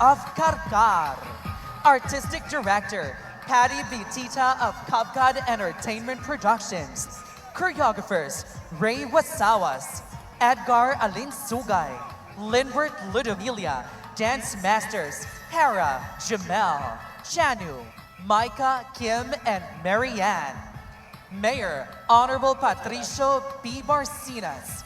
of Carcar. Artistic Director, Patty Vitita of Kabkad Entertainment Productions. Choreographers, Ray Wasawas, Edgar Alinsugay, Linbert Ludomilia, Dance Masters, Hera, Jamel, Chanu, Micah, Kim, and Marianne. Mayor, Honorable Patricio B. Barcinas.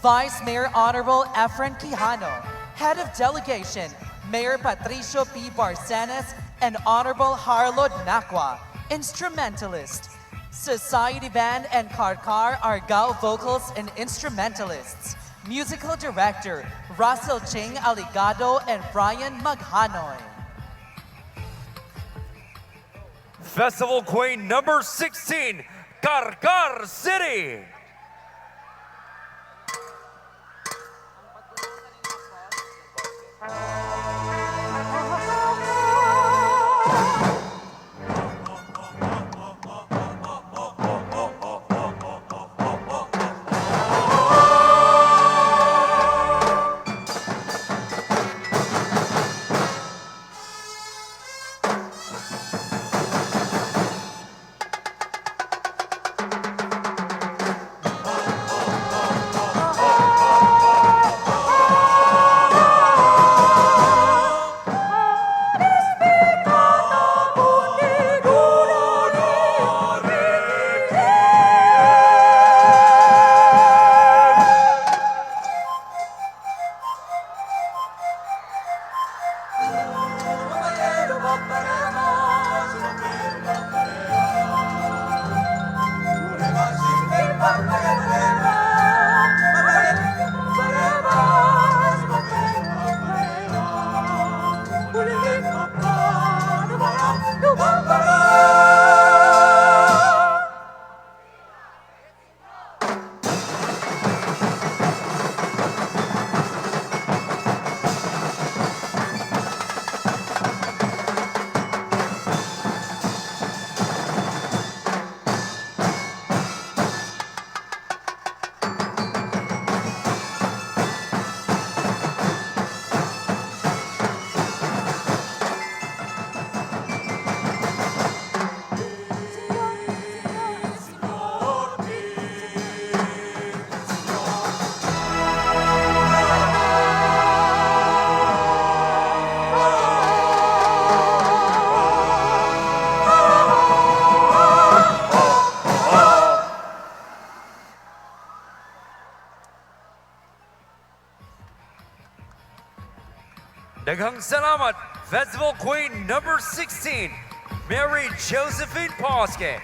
Vice Mayor Honorable Efren Quijano. Head of Delegation, Mayor Patricio P. Barcenas and Honorable Harlod Nakwa. Instrumentalist, Society Band and Carcar Argao Vocals and Instrumentalists. Musical Director, Russell Ching Aligado and Brian Maghanoy. Festival Queen number 16, Carcar City. Daghang salamat, Festival Queen number 16, Mary Josephine Posque.